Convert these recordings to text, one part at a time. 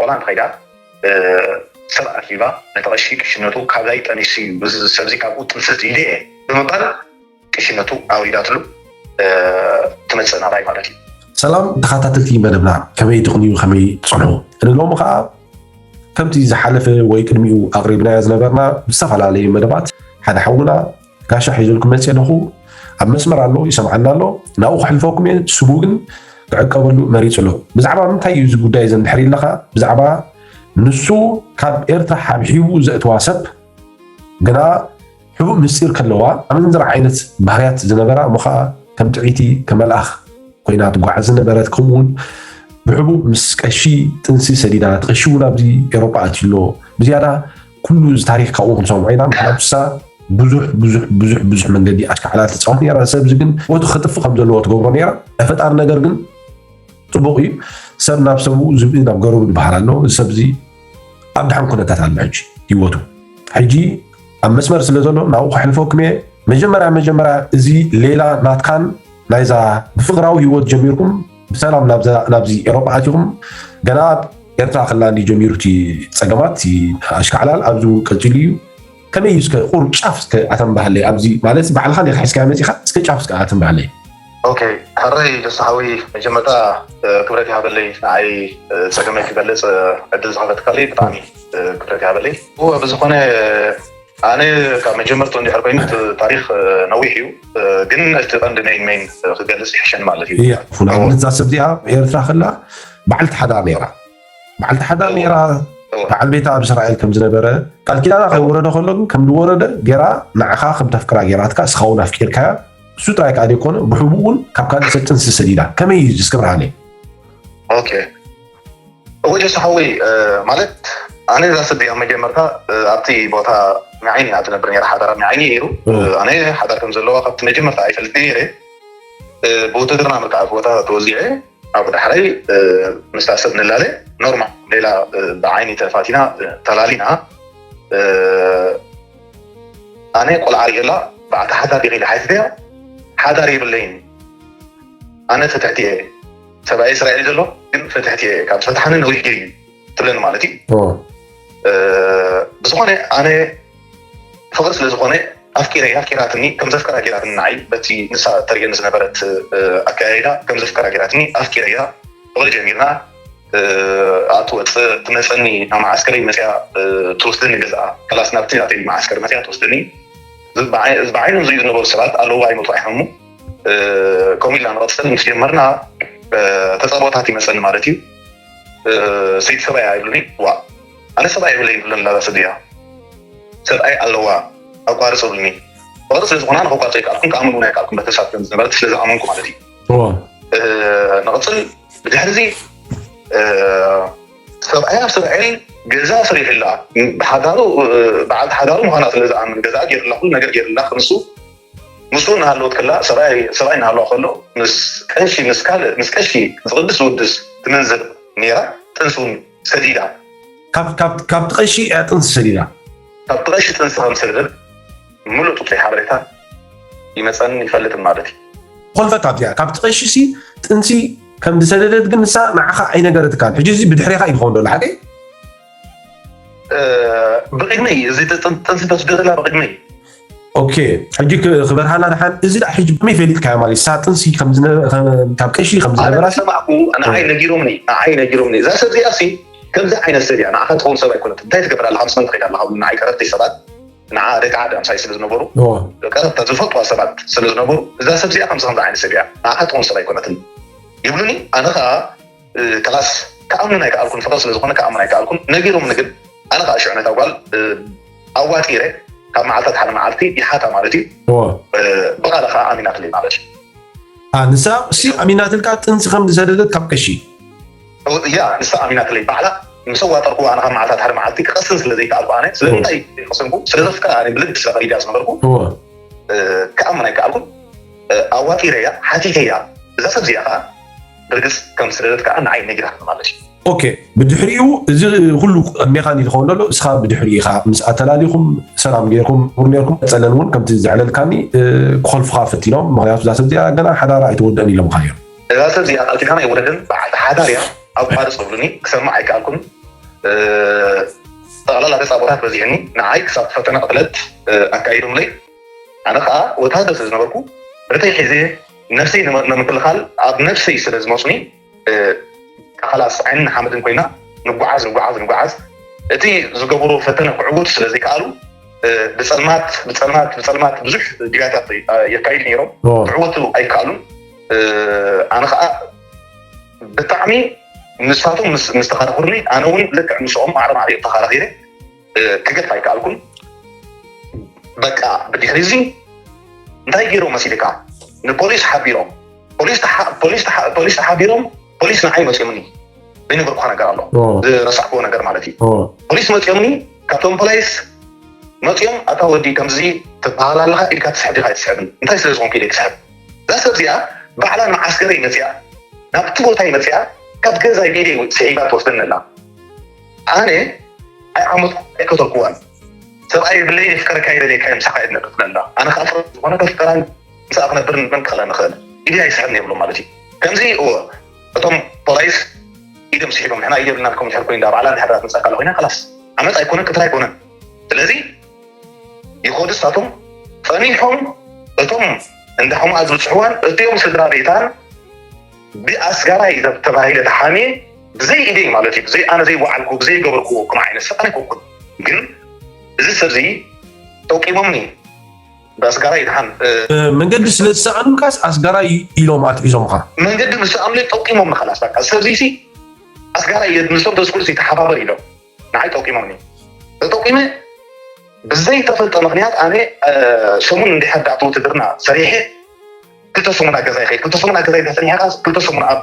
ፕላን ከይዳ ሰብ ኣኪባ ነቲ ቀሺ ቅሽነቱ ካብዛይ ጠኒሱ እዩ፣ እዚ ሰብዚ ካብኡ ጥንስስ ኢሉ እየ ብምባል ቅሽነቱ ኣውሪዳትሉ ትመፅእ ናባይ ማለት እዩ። ሰላም ተኸታተልቲ መደብና፣ ከመይ ትቕንዩ፣ ከመይ ትፀንሑ? ንሎሚ ከዓ ከምቲ ዝሓለፈ ወይ ቅድሚኡ ኣቕሪብናዮ ዝነበርና ብዝተፈላለዩ መደባት ሓደ ሓውና ጋሻ ሒዘልኩም መፅእ ኣለኹ። ኣብ መስመር ኣሎ፣ ይሰምዓና ኣሎ። ናብኡ ከሕልፈኩም እየ፣ ስሙ ግን ክዕቀበሉ መሪፁ ኣሎ። ብዛዕባ ምንታይ እዩ እዚ ጉዳይ እዚ እንድሕር ኢልናኻ፣ ብዛዕባ ንሱ ካብ ኤርትራ ሓብሒቡ ዘእትዋ ሰብ ግና ሕቡእ ምስጢር ከለዋ ኣመንዝራ ዓይነት ባህርያት ዝነበራ እሞ ኸዓ ከም ጥዕይቲ ከም መልኣኽ ኮይና ትጓዓዝ ዝነበረት፣ ከምኡውን ብሕቡእ ምስ ቀሺ ጥንሲ ሰዲዳ፣ እቲ ቀሺ እውን ኣብዚ ኤሮጳ ኣትዩ ኣሎ። ብዝያዳ ኩሉ እዚ ታሪኽ ካብኡ ክንሰምዖ ኢና። ምክንያቱ እሳ ብዙሕ ብዙሕ ብዙሕ ብዙሕ መንገዲ ኣሽካዕላል ትፃወት ነይራ። ሰብ እዚ ግን ቦቱ ከጥፍእ ከም ዘለዎ ትገብሮ ነይራ። ናይ ፈጣሪ ነገር ግን ፅቡቕ እዩ። ሰብ ናብ ሰብኡ ዝብኢ ናብ ገረቡ ዝበሃል ኣሎ። እዚ ሰብ እዚ ኣብ ደሓን ኩነታት ኣሎ ሕጂ ህይወቱ። ሕጂ ኣብ መስመር ስለ ዘሎ ናብኡ ከሕልፈኩም እየ። መጀመርያ መጀመርያ እዚ ሌላ ናትካን ናይዛ ብፍቕራዊ ህይወት ጀሚርኩም ብሰላም ናብዛ- ናብዚ ኤሮጳ ኣቲኹም፣ ገና ኣብ ኤርትራ ክላ እንዲ ጀሚሩ እቲ ጸገማት፣ እቲ ኣሽካዕላል ኣብዚ እውን ቀጺሉ እዩ። ከመይ እዩ እስከ ቁሩብ ጫፍ እስከ ኣተንባሃለይ፣ ኣብዚ ማለት ባዕልኻ እንዲኻ ሒዝካዮ መጺኻ፣ እስከ ጫፍ እስከ ኣተንባሃለይ። ኦኬ፣ ሕራይ ጀስሓዊ፣ መጀመርታ ክብረት ይሃበለይ ንዓይ ጸገመይ ክገልጽ ዕድል ዝኸፈትካለይ ብጣዕሚ ክብረት ይሃበለይ። እወ፣ ብዝኾነ ኣነ ካብ መጀመርቱ እንድሕር ኮይኑ እቲ ታሪኽ ነዊሕ እዩ፣ ግን እቲ ቀንዲ መይን መይን ክገልጽ ይሕሸኒ ማለት እዩ። እያ፣ ንኣብነት እዛ ሰብ እዚኣ ኤርትራ ከላ በዓልቲ ሓዳር ነይራ። በዓልቲ ሓዳር ነይራ። በዓል ቤታ ኣብ እስራኤል ከም ዝነበረ፣ ቃል ኪዳና ከይወረደ ከሎ ግን ከም ዝወረደ ገይራ ንዓኻ ከም ተፍቅራ ገይራትካ፣ እስኻ እውን ኣፍቂርካያ። እሱ ጥራይ ከኣ ዘይኮነ ብሕቡእ እውን ካብ ካልእ ሰብ ጥንሲ ሰዲዳ። ከመይ እዩ እዚ እስከ ብርሃነይ? ኦኬ፣ እወ ጀሱ ሓወይ፣ ማለት ኣነ እዛ ሰብ እዚኣ መጀመርታ ኣብቲ ቦታ መዓይኒ እያ ትነብር ነይራ። ሓዳራ መዓይኒ ነይሩ። ኣነ ሓዳር ከም ዘለዋ ካብቲ መጀመርታ ኣይፈልጥ ነይረ። ብውትድርና ምርካዓ ቦታ ተወዚዐ። ኣብ ዳሕራይ ምስታ ሰብ ንላለ ኖርማል ሌላ ብዓይኒ ተፋቲና ተላሊና። ኣነ ቆልዓ ሪኤላ ብዓታ ሓዳር ዲኺ ኢለ ሓቲተያ። ሓዳር የብለይን፣ ኣነ ፍትሕቲ እየ፣ ሰብኣይ እስራኤል ዘሎ ግን ፍትሕቲ እየ፣ ካብ ዝፈትሓኒ ነዊሕ እዩ ትብለኒ ማለት እዩ። ብዝኾነ ኣነ ፍቕሪ ስለ ዝኾነ ኣፍቂረ ኣፍቂራትኒ፣ ከም ዘፍቀራ ጌራትኒ ንዓይ በቲ ንሳ ተርእየኒ ዝነበረት ኣከያይዳ ከም ዘፍቀራ ጌራትኒ ኣፍቂረያ። ፍቕሪ ጀሚርና። ኣትወፅእ ትመፀኒ ናብ መዓስከረይ መፅያ ትወስደኒ ገዝኣ ከላስ ናብቲ ናተይ መዓስከር መፅያ ትወስደኒ። ብዓይኖም ዝዩ ዝነበሩ ሰባት ኣለዉ ኣይመፁ ኣይሕሙ። ከምኡ ኢልና ንቐፅል ምስ ጀመርና ተፃቦታት ይመፀኒ ማለት እዩ። ሰይቲ ሰብኣይ ኣይብሉኒ። ዋ ኣነ ሰብኣይ የብለይ ይብለን ላዛ ስድያ ሰብኣይ ኣለዋ ኣቋርፅ ብልኒ። ፍቕሪ ስለ ዝኾና ንኸቋርፆ ይከኣልኩም ክኣምን እውን ኣይከኣልኩም በተሳብ ከም ዝነበረት ስለ ዝኣመንኩ ማለት እዩ። ንቕፅል ብድሕሪ እዚ ሰብኣይ ኣብ እስራኤል ገዛ ሰሪሕላ ብሓዳሩ በዓልቲ ሓዳሩ ምዃና ስለ ዝኣምን ገዛ ገይርላ ኩሉ ነገር ገይርላ ክንሱ ምስኡ እናሃለወት ከላ ሰብኣይ እናሃለዋ ከሎ ምስ ቀንሺ ምስ ካልእ ምስ ቀሺ ዝቕድስ ዝውድስ ትምንዝር ነይራ። ጥንሲ እውን ሰዲዳ። ካብቲ ቀሺ እያ ጥንሲ ሰዲዳ። ካብቲ ቀሺ ጥንሲ ከም ሰደደት ምሉእ ጥጡይ ሓበሬታ ይመፀንን ይፈልጥን ማለት እዩ። ኮልፈት ኣብዚኣ ካብቲ ቀሺ ሲ ጥንሲ ከም ዝሰደደት ግን ንሳ ንዓኻ ኣይነገረትካን። ሕጂ እዚ ብድሕሬኻ እዩ ዝኸውን ዘሎ ሓቀይ? ብቕድመይ እዚ ጥንሲ ተስዶ ዘላ ብቕድመይ። ኦኬ፣ ሕጂ ክበርሃና ደሓን እዚ ደኣ ሕጂ ብመይ ፈሊጥካዮ ማለት እሳ ጥንሲ ካብ ቀሺ ከም ዝነበራ ሰማዕኩ። ንዓይ ነጊሮምኒ ንዓይ ነጊሮምኒ እዛ ሰብ እዚኣ ሲ ከምዚ ዓይነት ሰብ እያ። ንዓኻ ትኸውን ሰብ ኣይኮነት። እንታይ ትገብር ኣለኻ? ምስ መን ትኸይድ ኣለኻ? ንዓይ ቀረብተይ ሰባት ንዓ ደቂ ዓዲ ኣምሳይ ስለ ዝነበሩ ቀረብታ ዝፈልጥዋ ሰባት ስለ ዝነበሩ እዛ ሰብ እዚኣ ከምዚ ከምዚ ዓይነት ሰብ እያ። ንዓኻ ትኸውን ሰብ ኣይኮነትን ይብሉኒ። ኣነ ከዓ ከላስ ክኣምንን ኣይከኣልኩን። ፍቕሪ ስለ ዝኾነ ክኣምን ኣይከኣልኩን። ነጊሮምኒ ግን ኣነ ከዓ ሽዑ ነታ ጓል ኣዋጢረ ካብ መዓልታት ሓደ መዓልቲ ይሓታ ማለት እዩ። ብቓላ ከዓ ኣሚናትለይ ማለት እዩ። ንሳ ሲ ኣሚናትልካ ጥንሲ ከም ዝሰደደት ካብ ቀሺ እያ ንሳ ኣሚናትለይ ባዕላ ምስ ኣዋጠርኩ ኣነ ካብ መዓልታት ሓደ መዓልቲ ክቐስን ስለ ዘይከኣልኩ ኣነ ስለምንታይ ቀሰንኩ ስለ ዘፍቅራ ኣነ ብልቢ ስለ ፈሪዳ ዝነበርኩ ክኣምን ኣይከኣልኩን። ኣዋጢረያ ሓቲተያ እዛ ሰብ እዚኣ ከዓ ብርግፅ ከም ዝሰደደት ከዓ ንዓይ ነጊራትኒ ማለት እዩ። ኦኬ ብድሕሪኡ እዚ ኩሉ ቅድሜኻ እንዲ ዝኸውን ዘሎ እስኻ ብድሕሪኡ ኢኻ ምስ ኣተላሊኹም ሰላም ጌርኩም ር ኔርኩም ቀፀለን እውን ከምቲ ዘዕለልካኒ ክኸልፉኻ ፈቲኖም ምክንያቱ እዛ ሰብ እዚኣ ገና ሓዳራ ኣይተወደአን ኢሎምኻ ነይሩ። እዛ ሰብ እዚኣ ቃል ኪዳን ኣይወደደን በዓልቲ ሓዳር እያ። ኣቋርፅ ብሉኒ ክሰምዕ ኣይከኣልኩን። ጠቕላላ ተፃቦታት በዚሕኒ። ንዓይ ክሳብ ፈተና ቅትለት ኣካይዶምለይ። ኣነ ከዓ ወታሃደር ስለ ዝነበርኩ፣ ብረተይ ሒዘ ነፍሰይ ንምክልኻል ኣብ ነፍሰይ ስለ ዝመፁኒ፣ ካላስ ዓይንን ሓመድን ኮይና ንጓዓዝ ንጓዓዝ ንጓዓዝ። እቲ ዝገበሩ ፈተነ ክዕወቱ ስለ ዘይከኣሉ፣ ብፀልማት ብፀልማት ብፀልማት ብዙሕ ዲጋታት የካይዱ ነይሮም። ክዕወቱ ኣይከኣሉን። ኣነ ከዓ ብጣዕሚ ንሳቶም ምስ ተኸራኽሩኒ፣ ኣነ እውን ልክዕ ምስኦም ማዕረ ማዕሪኡ ተኸራኺረ። ክገድፍ ኣይከኣልኩን። በቃ ብድሕሪ እዚ እንታይ ገይሮም መሲልካ? ንፖሊስ ሓቢሮም፣ ፖሊስ ተሓ- ፖሊስ ተሓ- ፖሊስ ተሓቢሮም፣ ፖሊስ ንዓይ መፂኦምኒ። ዘይነገርኩኻ ነገር ኣሎ። ዝረሳዕክዎ ነገር ማለት እዩ። ፖሊስ መፂኦምኒ። ካብቶም ፖሊስ መፂኦም፣ ኣታ ወዲ ከምዚ ትበሃል ኣለኻ፣ ኢድካ ትስሕብ ዲኻ ኣይትስሕብን? እንታይ ስለ ዝኾንኩ ኢለ ክስሕብ? እዛ ሰብ እዚኣ ባዕላ መዓስከረይ መፂኣ፣ ናብቲ ቦታይ መፂኣ፣ ካብ ገዛይ ብኢደይ ስዒባ ትወስደኒ ኣላ። ኣነ ኣይዓመፅኩ ኣይከተልኩዋን። ሰብኣይ የብለይን፣ የፍቀረካ ይደልየካ እየ፣ ምሳኻ እየ ዝነጥፍ ነላ። ኣነ ከዓ ፍረ ዝኾነ ከፍቀራን ምሳኣ ክነብር መን ክኽእለኒ ይኽእል? ኢደይ ኣይስሕብን የብሎም ማለት እዩ። ከምዚ እወ፣ እቶም ፖላይስ ኢዶም ስሒቦም፣ ንሕና ኢደ የብልናን፣ ከምኡ ድሕር ኮይኑ፣ ባዕላ እንድሕር ትመፅእ ካላ ኮይና፣ ከላስ ዓመፅ ኣይኮነን፣ ክትር ኣይኮነን። ስለዚ ይኸዱ ንሳቶም፣ ፀኒሖም እቶም እንዳ ሕሙቓት ዝበፅሕዋን እቲኦም ስድራ ቤታን ብኣስጋራይ ተባሂለ ተሓምየ፣ ብዘይ ኢደይ ማለት እዩ፣ ብዘይ ኣነ ዘይወዓልኩ፣ ብዘይ ገበርኩዎ፣ ከምኡ ዓይነት ሰብ ኣይኮንኩን። ግን እዚ ሰብ እዚ ጠውቂሞምኒ፣ ብኣስጋራይ ድሓን መንገዲ ስለ ዝሰኣኑልካስ ኣስጋራይ ኢሎም ኣትሒዞምኻ? መንገዲ ምስ ሰኣኑለይ ጠውቂሞምኒ፣ ኸላስ በቃ። እዚ ሰብ እዚ ኣስጋራይ እየ፣ ንሶም ተዝክእሉስ ይተሓባበር ኢሎም ንዓይ ጠውቂሞምኒ። ተጠቂመ ብዘይተፈልጠ ምኽንያት ኣነ ሰሙን እንድሕር ዳኣ ውትድርና ሰሪሐ፣ ክልተ ሰሙን ኣብ ገዛይ ከይድ፣ ክልተ ሰሙን ኣብ ገዛይ ተሰኒሐ፣ ክልተ ሰሙን ኣብ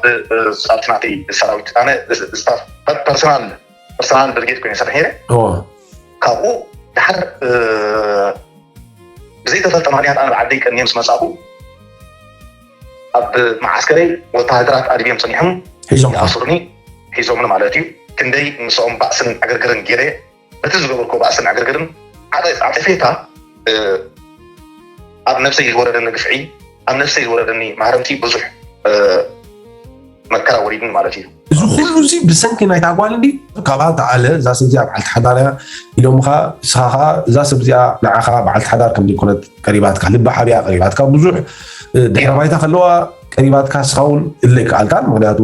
ኣብቲ ናተይ ሰራዊት ኣነ ስታፍ ፐርሰናል ፐርሰናል ብርጌድ ኮይነ ሰሪሐ። ካብኡ ድሓር ብዘይተፈልጠ ምኽንያት ኣነ ብዓደይ ቀንየ ምስ መጻእኩ፣ ኣብ መዓስከረይ ወተሃደራት ኣድብዮም ጸኒሖም ሒዞም ይኣስሩኒ፣ ሒዞምኒ ማለት እዩ። ክንደይ ምስኦም ባእስን ዕግርግርን ገይረ፣ በቲ ዝገበርኩ ባእስን ዕግርግርን ዓጠ- ዓጸፌታ፣ እ፣ ኣብ ነብሰይ ዝወረደኒ ግፍዒ፣ ኣብ ነብሰይ ዝወረደኒ ማህረምቲ ብዙሕ፣ እ፣ መከራ ወሪድኒ ማለት እዩ። እዚ ኩሉ እዚ ብሰንኪ ናይታ ጓል እንዲ ካብኣ ተኣለ፣ እዛ ሰብ እዚኣ በዓልቲ ሓዳር እያ ኢሎምኻ፣ ንስኻ ኸዓ እዛ ሰብ እዚኣ ንዓኻ በዓልቲ ሓዳር ከም ዘይኮነት ቀሪባትካ፣ ልቢ ሓቢኣ ቀሪባትካ፣ ብዙሕ፣ እ፣ ድሕረ ባይታ ከለዋ ቀሪባትካ፣ ንስኻ እውን እለ ይከኣልካን። ምኽንያቱ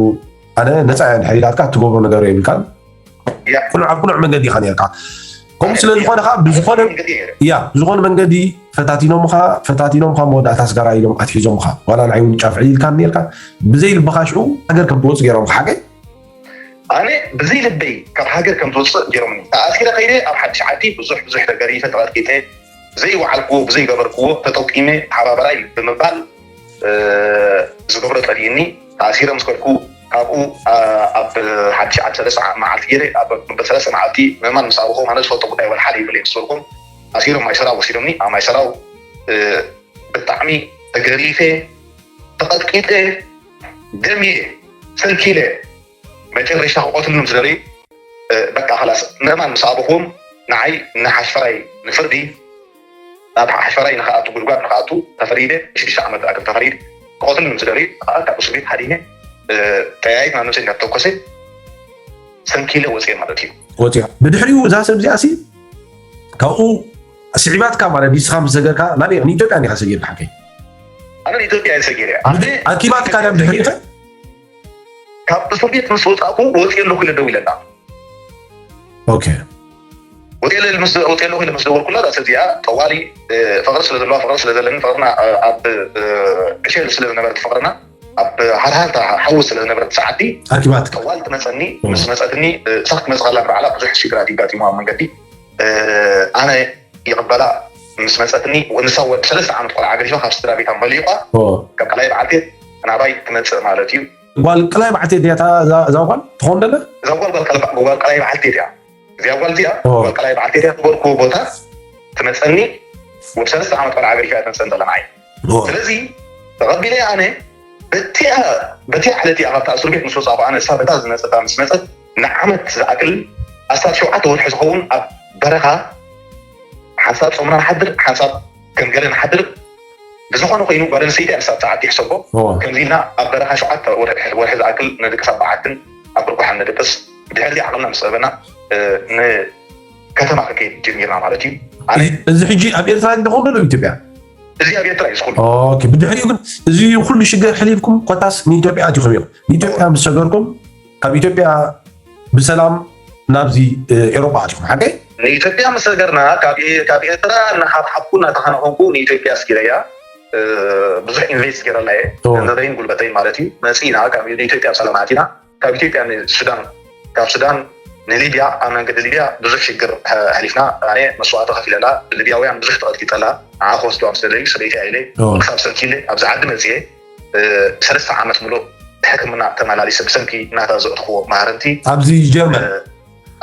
ኣነ ነፃ እያ እንድሕር ኢላትካ እትገብሮ ነገር የብልካን። ያ። ቅኑዕ፣ ኣብ ቅኑዕ መንገዲ ኢኻ ነርካ። ከምኡ ስለ ዝኾነ ኸዓ ብዝኾነ መንገዲ እየ። ያ፣ ብዝኾነ መንገዲ ፈታቲኖምኻ፣ ፈታቲኖምኻ መወዳእታ ኣስጋራ ኢሎም ኣትሒዞምኻ። ዋላ ንዓይ እውን ጫፍ ዕሊልካኒ ነርካ። ብዘይ ልብኻ ሽዑ ሃገር ከም ትወፅእ ገይሮምኻ፣ ሓቀይ? ኣነ ብዘይ ልበይ ካብ ሃገር ከም ዝወፅእ ገይሮምኒ። ተኣሲረ ከይደ ኣብ ሓድሽ ዓዲ ብዙሕ ብዙሕ ተገሪፈ፣ ተቐጥቂጠ፣ ዘይወዓልክዎ ብዘይገበርክዎ ተጠቂመ፣ ተሓባበራይ ብምባል፣ እ፣ ዝገብሮ ጠልዩኒ። ተኣሲረ ምስ ከድኩ፣ ካብኡ፣ እ፣ ኣብ ሓድሽ ዓዲ ሰለስተ መዓልቲ ገይረ፣ ኣብ መበል ሰለስተ መዓልቲ ምእማን ምስ ኣበኹም፣ ኣነ ዝፈልጦ ጉዳይ ወላ ሓደ የብለይ ምስ በልኩም፣ ኣሲሮም ማይሰራው ወሲዶምኒ። ኣብ ማይሰራው፣ እ፣ ብጣዕሚ ተገሪፈ፣ ተቐጥቂጠ፣ ደምየ፣ ሰንኪለ፣ መጨረሻ ክቐትሉኒ ምስ ደለዩ፣ እ፣ በቃ ኸላስ ምእማን ምስ ኣበኹዎም፣ ንዓይ ንሓሽፈራይ ንፍርዲ፣ ናብ ሓሽፈራይ ንኽኣቱ፣ ጉድጓድ ንኽኣቱ ተፈሪደ፣ ሽዱሽተ ዓመት ዝኣክል ተፈሪደ። ክቐትሉኒ ምስ ደለዩ፣ ከዓ ካብ እስር ቤት ሃዲነ፣ እ፣ ጠያይት ናብ ነብሰይ እንዳተተኮሰ፣ ሰንኪለ ወፅየ ማለት እዩ። ወፂያ። ብድሕሪኡ እዛ ሰብ እዚኣ ሲ ካብኡ ስዒባትካ ማለት ድዩ? ንስኻ ምስ ሰገርካ ናበይ? ንኢትዮጵያ እንዲኻ ሰጊርካ ሓቀይ? ኣነ ንኢትዮጵያ እየ ሰጊረ። ኣነ ኣኪባትካ ድያ ብድሕሪኡ ኸ? ካብ እስር ቤት ምስ ወፃእኩ ወፂኤ ኣለኹ ኢለ ደዊለላ። ኦኬ። ወፂኤ ኢለ ምስ፣ ወፂኤ ኣለኹ ኢለ ምስ ደወልኩላ፣ እዛ ሰብ እዚኣ ጠዋሊ፣ እ፣ ፍቕሪ ስለ ዘለዋ፣ ፍቕሪ ስለ ዘለኒ፣ ፍቕርና፣ እ፣ ኣብ፣ እ፣ ዕሸል ስለ ዝነበረት ፍቕርና፣ ኣብ ሃርሃርታ ሓዊ ስለ ዝነበረት ሰዓቲ ኣኪባትካ? ጠዋል ትመፀኒ። እ። ምስ መፀትኒ፣ እ፣ እሳ ክትመፅእ ከላ ንባዕላ ብዙሕ ሽግራት ይጋጢሙ ኣብ መንገዲ። እ፣ ኣነ ይቕበላ ምስ መፀትኒ፣ ንሳ ወዲ ሰለስተ ዓመት ቆልዓ ገዲፋ ካብ ስድራ ቤታ መሊቋ፣ ኦ። ካብ ካልኣይ በዓልቲ ናባይ ትመፅእ ማለት እዩ። ጓል ቀላይ በዓልቲ ድያ እታ፣ እዛ፣ እዛ ጓል ትኸውን ደለ? እዛ ጓል፣ ጓል ቀላይ፣ ጓል ቀላይ በዓልቲ ድያ። እዚኣ ጓል እዚኣ፣ ኦ። ጓል ቀላይ በዓልቲ ድያ ዝበልኩ ቦታ ትመፀኒ፣ ወዲ ሰለስተ ዓመት ቆልዓ ገዲፋ እያ ትመፀኒ ዘላ ንዓይ። ኦ። ስለዚ ተቐቢለ ኣነ፣ በቲኣ፣ በቲኣ ዕለት እያ ካብታ እስር ቤት ምስ ወፃእኩ ኣነ፣ እሳ በታ ዝመፀታ ምስ መፀት፣ ንዓመት ዝኣክል ኣስታት ሸውዓተ ወርሒ ዝኸውን ኣብ በረኻ፣ ሓንሳብ ጾምና ንሓድር፣ ሓንሳብ ከም ገለ ንሓድር። ብዝኾነ ኮይኑ፣ ጓል ኣንስተይቲ እያ፣ ንሳ ብሰዓት ይሕሰቦ። ኦ። ከምዚ ኢልና ኣብ በረኻ ሸውዓተ ወርሒ፣ ወርሒ ዝኣክል ንድቅስ፣ ኣብ በዓትን ኣብ ብርኳሓን ንድቅስ። ድሕሪ ዓቕምና ምስ ጸበና ንከተማ ክንከይድ ጀሚርና ማለት እዩ። ኣነ እዚ ሕጂ ኣብ ኤርትራ ዝኸውን ዶ ኢትዮጵያ? እዚ ኣብ ኤርትራ እዩ ዝኹሉ። ኦኬ፣ ብድሕሪኡ ግን እዚ ኩሉ ሽግር ሕሊፍኩም ኮታስ ንኢትዮጵያ ኣቲኹም ኢኹም። ንኢትዮጵያ ምስ ሰገርኩም ካብ ኢትዮጵያ ብሰላም ናብዚ ኤሮጳ ኣቲኹም ሓቀይ? ንኢትዮጵያ ምስ ሰገርና ካብ ኤርትራ እናሓብሓብኩ እናተኸናኸንኩ ንኢትዮጵያ ኣስጊረያ። ብዙሕ ኢንቨስት ገይረላ እየ፣ ገንዘበይን ጉልበተይን ማለት እዩ። መፂና ካብ ንኢትዮጵያ ብሰላም ኣቲና። ካብ ኢትዮጵያ ንሱዳን፣ ካብ ሱዳን ንሊብያ፣ ኣብ መንገዲ ሊብያ ብዙሕ ሽግር ኣሕሊፍና። ኣነ መስዋእቲ ከፊለላ፣ ሊብያውያን ብዙሕ ተቐጥቂጠላ። ንዓ ክወስድዋ ምስ ደለዩ ሰበይቲ ኢለ ክሳብ ሰልኪለ ኣብዚ ዓዲ መፅየ። ሰለስተ ዓመት ሙሉእ ሕክምና ተመላሊሰ ብሰንኪ እናታ ዘእትኽዎ ማህረምቲ ኣብዚ ጀርመን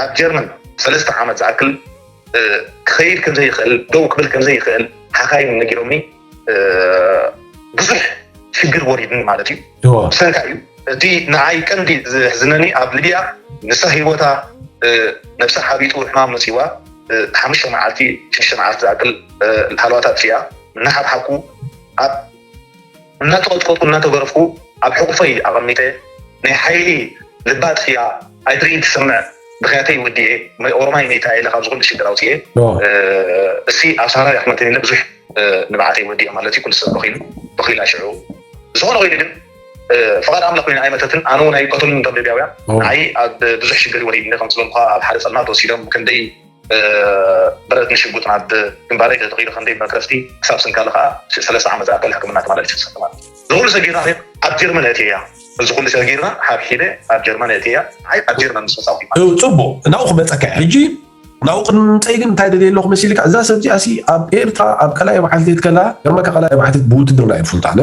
ኣብ ጀርመን ሰለስተ ዓመት ዝኣክል ክኸይድ ከምዘይኽእል፣ ደው ክብል ከምዘይኽእል ሓኻይም ነጊሮምኒ። ብዙሕ ሽግር ወሪድኒ ማለት እዩ። ብሰንካ እዩ እቲ ንዓይ ቀንዲ ዝሕዝነኒ ኣብ ሊብያ ንሳ ህይወታ ነብሳ ሓቢጡ ሕማም መፂዋ ሓሙሽተ መዓልቲ ሽዱሽተ መዓልቲ ዝኣክል ሃለዋታ ጥፊኣ እናሓብሓብኩ ኣብ እናተቐጥቀጥኩ እናተገረፍኩ ኣብ ሕቑፈይ ኣቐሚጠ ናይ ሓይሊ ልባ ጥፊኣ ኣይትርኢን ትሰምዕ ብኽያተይ ወዲኤ ኦሮማይ መይታ ኢለ ካብዚ ኩሉ ሽግር ኣውፅኤ። እሲ ኣብ ሳራ ያክመልተን ኢለ ብዙሕ ንብዓተይ ወዲኤ ማለት እዩ። ኩሉ ሰብ በኺሉ በኺላ ሽዑ ዝኾነ ኮይኑ ግን ፍቓድ ኣምላኽ ኮይኑ ኣይመተትን። ኣነ እውን ኣይቀተሉን እቶም ሊብያውያን ንዓይ ኣብ ብዙሕ ሽግር ወሪድኒ ከም ዝበልኩኻ ኣብ ሓደ ፀልማት ወሲዶም ክንደይ ብረት ንሽጉጥ ናብ ግንባረይ ተተኺሉ ክንደይ መክረፍቲ ክሳብ ስንካለ ከዓ ሰለስተ ዓመት ዝኣክል ሕክምና ተማላሊሰ ዝሰተ ማለት እዩ። ዝኩሉ ሰጊርና ኣብ ጀርመን እትያ እዚ ኩሉ ሰጊርና ሓብሒበ ኣብ ጀርመን እትያ ንዓይ ኣብ ጀርመን ምስ መፃኹ ማለት እዩ። ፅቡቅ ናብኡ ክመፀካ ሕጂ ናብኡ ቅድሚ ምምፀይ ግን እንታይ ደልየ ኣለኹ መሲልካ እዛ ሰብ እዚኣ ሲ ኣብ ኤርትራ ኣብ ቀላይ ባዓልቴት ከላ ገርመካ ቀላይ ባዓልቴት ብውትድርና እየ ዝፈልጣ ኣነ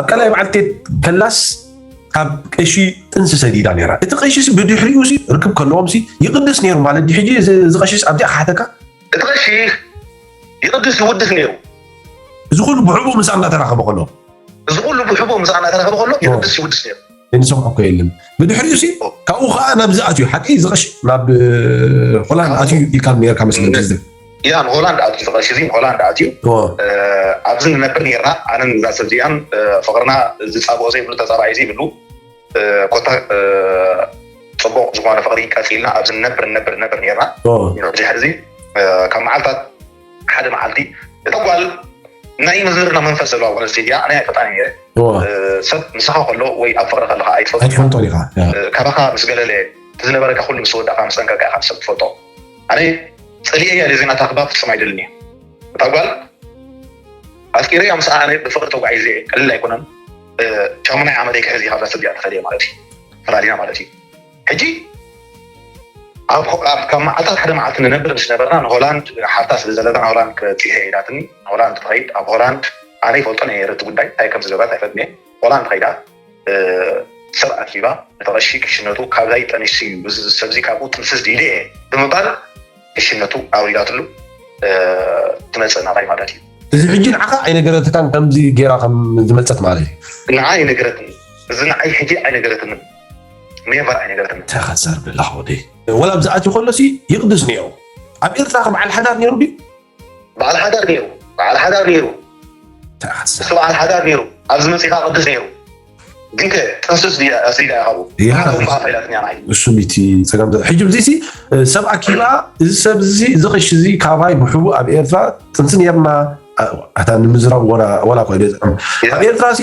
ኣብ ቀላይ ባዓልቴት ከላስ ካብ ቀሺ ጥንሲ ሰዲዳ ነይራ። እቲ ቀሺ ብድሕሪኡ ርክብ ከለዎም ይቕድስ ነይሩ ማለት ድዩ? ሕጂ እዚ ቀሺስ ኣብዚኣ ክሓተካ። እቲ ቀሺ ይቕድስ ይውድስ ነይሩ። እዚ ኩሉ ብሕቡእ ምሳእ እናተራኸበ ከሎ። እዚ ኩሉ ብሕቡእ ምሳእ እናተራኸበ ከሎ ይቕድስ ይውድስ ነይሩ። ንሰምዖ እኮ የለን። ብድሕሪኡ ሲ ካብኡ ከዓ ናብዚ ኣትዩ ሓቂ እዚ ቀሺ ናብ ሆላንድ ኣትዩ ኢልካ ነርካ መስለኒ። ያ ንሆላንድ ኣትዩ ዝቐሽ እዚ ንሆላንድ ኣትዩ ኣብዚ ንነብር ነርና ኣነን እዛ ሰብ እዚኣን ፍቕርና ዝፃብኦ ዘይብሉ ተፃባኢ ዘይብሉ ኮታ ፅቡቕ ዝኾነ ፍቕሪ ቀፂልና ኣብዚ ንነብር ንነብር ንነብር ነርና ድሕሪ እዚ ካብ መዓልታት ሓደ መዓልቲ እታ ጓል ናይ መዝርና መንፈስ ዘለዋ ጓል ኣንስተይቲ እያ ኣነ ኣይፈጣን ነረ ሰብ ምሳኻ ከሎ ወይ ኣብ ፍቕሪ ከለካ ኣይትፈልጦ ኢኻ ካባኻ ምስ ገለለ ዝነበረካ ኩሉ ምስ ወዳእካ ምስ ጠንቀካ ኢኻ ሰብ ትፈልጦ ኣነ ፀሊኤያ ዜና ታክባ ፍጹም ኣይደልን እየ እታ ጓል ኣፍቂረያ ምስ ኣነ ብፍቅሪ ተጓዒዘ ቀሊል ኣይኮነን ሻሙናይ ዓመተይ ክሕዝ እየ ካብዛ ሰብ እዚኣ ተፈልየ ማለት እዩ ፈላሊና ማለት እዩ ሕጂ ኣብ ካብ መዓልታት ሓደ መዓልቲ ንነብር ምስ ነበርና ንሆላንድ ሓፍታ ስለ ዘለታ ንሆላንድ ክፅሄ ኢላትኒ ንሆላንድ ትኸይድ ኣብ ሆላንድ ኣነ ይፈልጦ ነይረ እቲ ጉዳይ እንታይ ከም ዝገበረት ኣይፈልጥን እየ ሆላንድ ከይዳ ሰብ ኣኪባ እቲ ቀሺ ቅሽነቱ ካብዛ ይጠንሽ እዩ እዚ ሰብዚ ካብኡ ጥንስስ ኢለ እየ ብምባል ቅሽነቱ ኣውሪዳትሉ ትመፅእ ናባይ ማለት እዩ። እዚ ሕጂ ንዓኻ ኣይነገረትካን ከምዚ ጌራ ከም ዝመፀት ማለት እዩ። ንዓ ኣይነገረትኒ እዚ ንዓይ ሕጂ ኣይነገረትኒ ኔቨር ኣይነገረትኒ። እንታይ ክትዛርብ ዘለኻ ወደይ? ወላ ኣብዚ ኣትዩ ከሎሲ ይቕድስ ነይሩ። ኣብ ኤርትራ ከ በዓል ሓዳር ነይሩ ድዩ? በዓል ሓዳር ነይሩ። በዓል ሓዳር ነይሩ። እሱ በዓል ሓዳር ነይሩ። ኣብዚ መፂኻ ቅድስ ነይሩ። ግን ከ ጥንስስ ድያ ኣስሪዳ ኢኻ ብኡ። ይሃ- ሓዳር እውን በሃፋ ኢላትኒ ኣናይ። እሱ ሚቲ ፀገም ዘ- ሕጂ ብዚሲ ሰብ ኣኪባ እዚ ሰብ እዚ እዚ ቀሺ እዚ ካባይ ብሕቡ ኣብ ኤርትራ ጥንሲ ነርና ኣታ ንምዝራብ ወላ ወላ ኮ ደጽም ኣብ ኤርትራ ሲ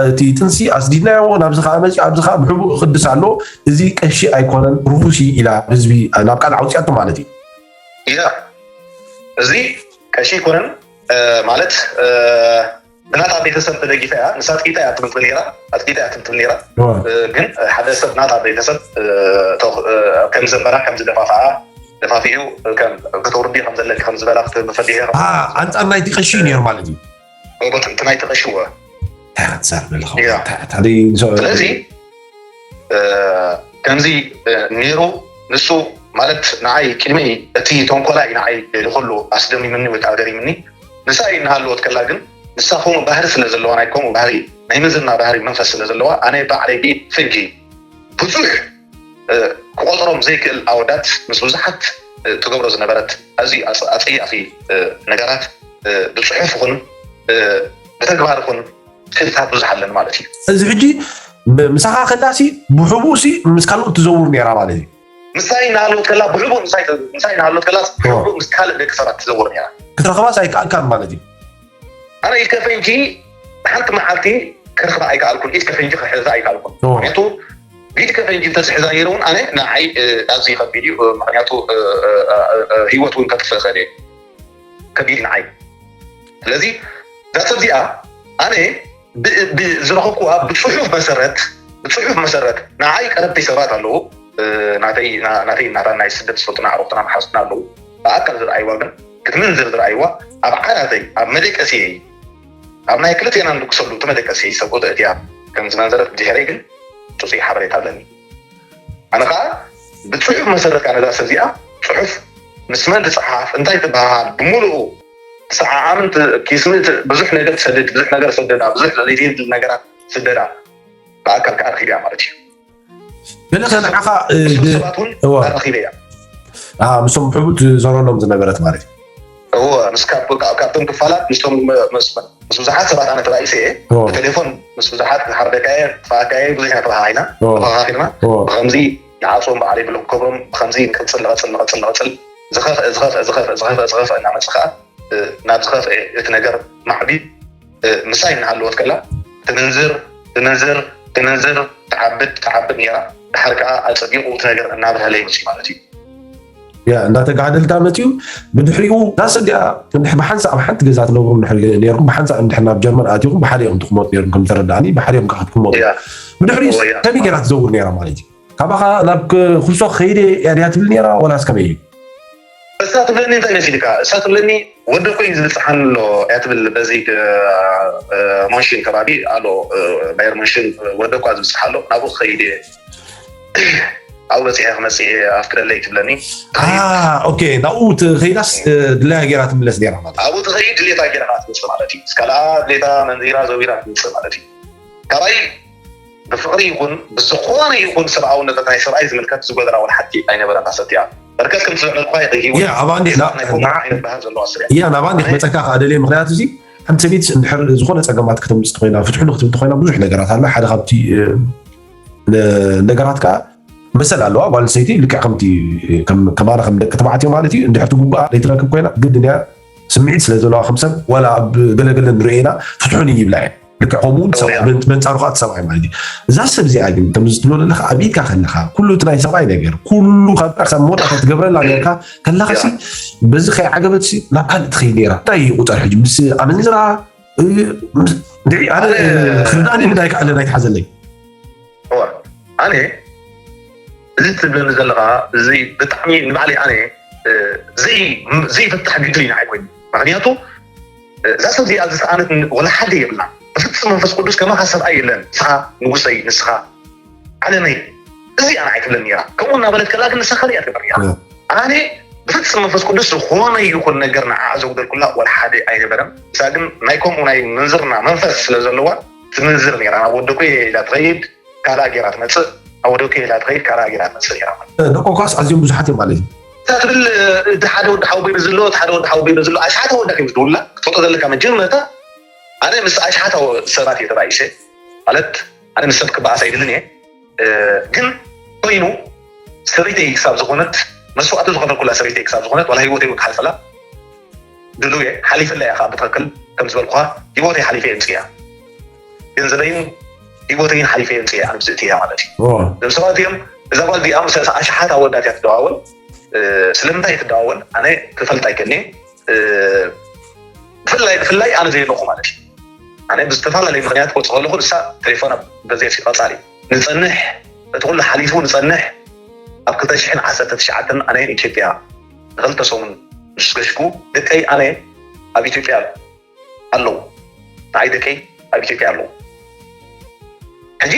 እቲ ጥንሲ ኣስዲድናዮ ናብዚ ከዓ መፂ ኣብዚ ከዓ ብሕቡ ቅድስ ኣሎ እዚ ቀሺ ኣይኮነን ርኹሲ ኢላ ህዝቢ ናብ ቃል ኣውፅያቶ ማለት እዩ። እያ እዚ ቀሺ ኣይኮነን ማለት ብናታ ቤተሰብ ተደጊፋ እያ ንሳ ኣጥቂታ እያ ትብል ነራ ኣጥቂታ እያ ትብል ነራ ግን ሓደ ሰብ ናታ ቤተሰብ ከም ዘንበራ ከም ዝደፋፍኣ ደፋፊኡ ከተውርዲ ከም ዘለኪ ከም ዝበላ መፈሊሒ ኣንፃር ናይቲ ቀሺ እዩ ነሩ ማለት እዩ እቲ ናይቲ ቀሺ ወ ስለዚ ከምዚ ነይሩ ንሱ ማለት ንዓይ ቅድሚ እቲ ተንኮላ እዩ ንዓይ ንኩሉ ኣስደሚምኒ ወይ ከዓ ገሪምኒ ንሳ እዩ እናሃለወት ከላ ግን ንሳ ከምኡ ባህሪ ስለ ዘለዋ ናይ ከምኡ ባህሪ ናይ ምዝና ባህሪ መንፈስ ስለ ዘለዋ ኣነ ባዕለይ ብኢድ ፈንጂ ብዙሕ ክቆፅሮም ዘይክእል ኣወዳት ምስ ብዙሓት ትገብሮ ዝነበረት ኣዝዩ ኣፀያፊ ነገራት ብፅሑፍ ይኹን ብተግባር ይኹን ስእልታት ብዙሕ ኣለኒ ማለት እዩ። እዚ ሕጂ ምሳኻ ከላሲ ብሕቡእሲ ምስ ካልኦት ትዘውር ነይራ ማለት እዩ። ምሳይ እናሃለወት ከላ ብሕቡእ ምሳይ እናሃለወት ከላ ብሕቡእ ምስ ካልእ ደቂ ሰባት ትዘውር ነይራ። ክትረኽባስ ኣይከኣልካን ማለት እዩ። ኣነ ኢድ ከፈንጂ ሓንቲ መዓልቲ ክረኽባ ኣይከኣልኩን፣ ኢድ ከፈንጂ ክሕዛ ኣይከኣልኩን። ምክንያቱ ኢድ ከፈንጂ እንተዝሕዛ ነይሩ እውን ኣነ ንዓይ ኣዝዩ ከቢድ እዩ። ምክንያቱ ህይወት እውን ከጥፍእ ይኽእል እየ፣ ከቢድ ንዓይ። ስለዚ እዛ ሰብ እዚኣ ኣነ ዝረኸብኩዋ ብፅሑፍ መሰረት፣ ብፅሑፍ መሰረት ንዓይ ቀረብተይ ሰባት ኣለዉ፣ ናተይ ናተይ ናታ ናይ ስደት ዝፈልጡና ኣዕሩኽትና መሓዙትና ኣለዉ። ብኣካል ዝረኣይዋ ግን ክትምንዝር ዝረኣይዋ ኣብ ዓራተይ ኣብ መደቀስየይ ኣብ ናይ ክልቴና ንድግሰሉ እቲ መደቀስየይ ሰብ እቲያ ከም ዝመንዘረት ብድሕረይ ግን ፅፁይ ሓበሬታ ኣለኒ። ኣነ ከዓ ብፅሑፍ መሰረት ከዓ ነዛ ሰብ እዚኣ ፅሑፍ ምስ መን ትፅሓፍ እንታይ ትበሃል ብምሉኡ ትሰዓዓምን ኪስሚ ብዙሕ ነገር ትሰድድ ብዙሕ ነገር ሰደዳ ብዙሕ ዘይትብል ነገራት ስደዳ ብኣካል ከዓ ረኪብያ ማለት እዩ። ገለ ከ ንዓኻ ሰባት እውን ኣራኺበያ ምስቶም ብሕቡእ ትዘረሎም ዝነበረት ማለት እዩ። እወ ምስ ካብቶም ክፋላት ምስቶም ምስ ብዙሓት ሰባት ኣነ ተባኢሰ እየ። ብቴሌፎን ምስ ብዙሓት ሓርደካየ ተፋኣካየ ብዙሕ ኢና ተባሃሃይና ተፋኻኺርና። ብከምዚ ንዓፅዎም በዓል ይብሎም ክብሮም ብከምዚ ንቅፅል ንቅፅል ንቅፅል ንቅፅል ዝኸፍአ ዝኸፍአ ዝኸፍአ ዝኸፍአ ዝኸፍአ እናመፅእ ከዓ ናብ ዝኸፍአ እቲ ነገር ማዕቢ ምሳይ እናሃለወት ከላ ትምንዝር ትምንዝር ትምንዝር ትዓብድ ትዓብድ ነይራ። ድሓር ከዓ ኣፀቢቑ እቲ ነገር እናብርሀለ ይመፅእ ማለት እዩ። ያ እንዳተጋደልታ መፅዩ። ብድሕሪኡ እዛ ሰብ እዚኣ እንድሕር ብሓንሳእ ኣብ ሓንቲ ገዛ ትነብሩ እንድሕር ነርኩም ብሓንሳእ እንድሕር ናብ ጀርመን ኣትኹም ብሓደ ኢኹም ትኽመጡ ነርኩም ከም ዝተረዳእኒ ብሓደ ኢኹም ከዓ ክትክመጡ። ብድሕሪኡ ከመይ ገይራ ትዘውር ነይራ ማለት እዩ? ካባኻ ናብ ኩሶ ከይደ እያ ድያ ትብል ነይራ ወላስ ከመይ እዩ? እሳ ትብለኒ እንታይ መሲልካ እሳ ትብለኒ ወደኮ እዩ ዝብፅሓኒ ኣሎ እያ ትብል በዚ ሞንሽን ከባቢ ኣሎ ባየር ሞንሽን ወደኳ ዝብፅሓ ኣሎ ናብኡ ክኸይድ እየ ኣብኡ በፂሐ ክመፅእ እየ ኣፍቅደለይ ትብለኒ። ኦኬ ናብኡ ትኸይዳስ ድላያ ገይራ ትምለስ ነይራ ማለት ኣብኡ ትኸይድ ድሌታ ገይራ ትመፅእ ማለት እዩ። እስካልኣ ድሌታ መንዚራ ዘዊራ ትመፅእ ማለት እዩ። ካባይ ብፍቕሪ ይኹን ብዝኾነ ይኹን ሰብኣውነት ናይ ሰብኣይ ዝምልከት ዝጎደላ ወላ ሓንቲ ኣይነበረን። ኣሰትያ በርከት ከም ትዝዕለልኳ ይቕይው ያ ኣባኒ ዓይነት ባህል ዘለዋ ስርያ ያ ናባኒ ክመፀካ ከዓ ደልየ ምክንያቱ እዚ ሓንቲ ሰበይቲ እንድሕር ዝኾነ ፀገማት ከተምፅእ ኮይና ፍትሑ ንክትብል ኮይና ብዙሕ ነገራት ኣለ ሓደ ካብቲ ነገራት ከዓ መሰል ኣለዋ ጓል ኣንስተይቲ ልክዕ ከምቲ ከማና ከም ደቂ ተባዕትዮ ማለት እዩ እንድሕር ትግባኣ ዘይትረክብ ኮይና ግድን እያ ስምዒት ስለ ዘለዋ ከም ሰብ ዋላ ኣብ ገለገለ ንሪኦ ኢና ፍትሑን እዩ ይብላ እየን ልክዕ ከምኡ እውን ሰብኣይ በንፃሩ ከዓ እቲ ሰብኣይ ማለት እዩ እዛ ሰብ እዚኣ ግን ከምዚ ትብሎ ዘለካ ኣብ ኢድካ ከለካ ኩሉ እቲ ናይ ሰብኣይ ነገር ኩሉ ካብ ካብ መወዳእታ ትገብረላ ነርካ ከለካ ሲ በዚ ከይዓገበት ሲ ናብ ካልእ ትኸይድ ነይራ እንታይ ይቁፀር ሕጂ ምስ ኣመንዝራ ኣነ ክርዳእኒ እንታይ ከኣለ ናይ ትሓዘለይ ኣነ እዚ ትብለኒ ዘለካ እዚ ብጣዕሚ ንባዕለይ ኣነ ዘይፍታሕ ግድል ኢና ኣይኮይኑ ምክንያቱ እዛ ሰብ እዚኣ ዝሰኣነት ወላ ሓደ የብላ ብፍፁም መንፈስ ቅዱስ ከማኻ ሰብኣይ የለን ንስኻ ንጉሰይ ንስኻ ዓለመይ እዚኣ ንዓይ ትብለኒ ነራ ከምኡ እናበለት ከላ ግን ንሳ ካልእ እያ ትገብር ነራ ኣነ ብፍፁም መንፈስ ቅዱስ ዝኾነ ይኹን ነገር ንዓ ዘጉደልኩላ ወላ ሓደ ኣይነበረን እሳ ግን ናይ ከምኡ ናይ ምንዝርና መንፈስ ስለ ዘለዋ ትምንዝር ነራ ናብ ወደኮ ኢላ ትኸይድ ካልኣ ጌራ ትመፅእ ኣወደኩ ኢላ ትኸይድ ካልኣ ጌራ ትመፅእ ነራ ደቆኳስ ኣዝዮም ብዙሓት እዮም ማለት እዩ እታ ትብል እቲ ሓደ ወዲ ሓወቦይ በዚ ኣሎ እቲ ሓደ ወዲ ሓወቦይ በዚ ኣሎ ኣሽሓት ኣወዳት እዮም ዝደውሉላ ክትፈልጦ ዘለካ መጀመርታ ኣነ ምስ ኣሽሓት ሰባት እየ ተባኢሰ ማለት ኣነ ምስ ሰብ ክበኣስ ኣይድልን እየ ግን ኮይኑ ሰበይተይ ክሳብ ዝኾነት መስዋእቲ ዝኸፈልኩላ ሰበይተይ ክሳብ ዝኾነት ዋላ ህይወተይ እውን ክሓልፈላ ድሉየ ሓሊፈላ እያ ከዓ ብትክክል ከም ዝበልኩኻ ህይወተይ ሓሊፈ የምፅእ እያ ገንዘበይን ህይወተይን ሓሊፈ የምፅእ እያ ኣነ ምስእቲ እያ ማለት እዩ እዞም ሰባት እዮም እዛ ጓል እዚኣ ምስ ኣሽሓት ኣወዳት እያ ትደዋወል ስለምንታይ ትደዋወል ኣነ ክፈልጥ ኣይክእልኒ ብፍላይ ብፍላይ ኣነ ዘየለኹ ማለት እዩ ኣነ ብዝተፈላለዩ ምክንያት ክወፅእ ከለኹ ንሳ ቴሌፎን በዚ ቀፃሊ ንፀንሕ እቲ ኩሉ ሓሊፉ ንፀንሕ ኣብ ክልተ ሽሕን ዓሰርተ ትሽዓተን ኣነ ኢትዮጵያ ንክልተ ሰሙን ምስ ገሽኩ ደቀይ ኣነ ኣብ ኢትዮጵያ ኣለዉ ንዓይ ደቀይ ኣብ ኢትዮጵያ ኣለዉ ሕጂ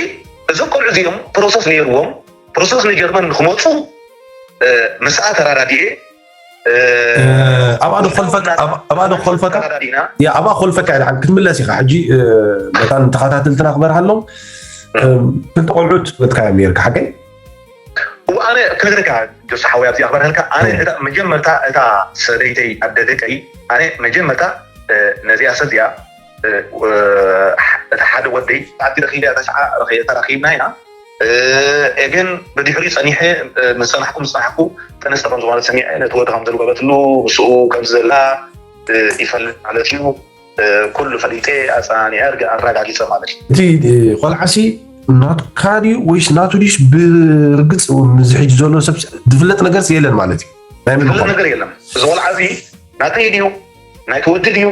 እዞም ቆልዑ እዚኦም ፕሮሰስ ነይርዎም ፕሮሰስ ንጀርመን ንክመፁ ምስኣ ተራዳዲኤ ኣብኣ ዶ ክኾልፈካ ኣብኣ ዶ ክኾልፈካ ኣብኣ ክኾልፈካ ኢልሓን ክትምለስ ኢኻ ሕጂ መታን ተኸታተልትና ክበርሃሎም ክልተ ቆልዑት በትካዮም ነርካ ሓቀይ ኣነ ክነግረካ ጆስ ሓወይ ኣብዚ ኣኽበርሃልካ ኣነ እታ መጀመርታ እታ ሰበይተይ ኣደ ደቀይ ኣነ መጀመርታ ነዚኣ ሰብ እዚኣ እቲ ሓደ ወደይ ኣቲ ረኺብያ ተሽዓ ተራኺብና ኢና ኤገን ብድሕሪኡ ጸኒሐ ምስ ጸናሕኩ ምስ ጸናሕኩ ተነስተ ከም ዝኾነ ሰሚዐ፣ ነቲ ወዲ ከም ዘልጎበትሉ ምስኡ ከም ዘላ ይፈልጥ ማለት እዩ። ኩሉ ፈሊጠ ኣጸናኒዐ ኣረጋጊጸ ማለት እዩ። እቲ ቆልዓሲ ናትካ ድዩ ወይስ ናቱ ድዩስ ብርግጽ እውን እዚ ሕጂ ዘሎ ሰብ ዝፍለጥ ነገር የለን ማለት እዩ? ናይ ዝፍለጥ ነገር የለን። እዚ ቆልዓ እዚ ናተይ ድዩ ናይቲ ወዲ ድዩ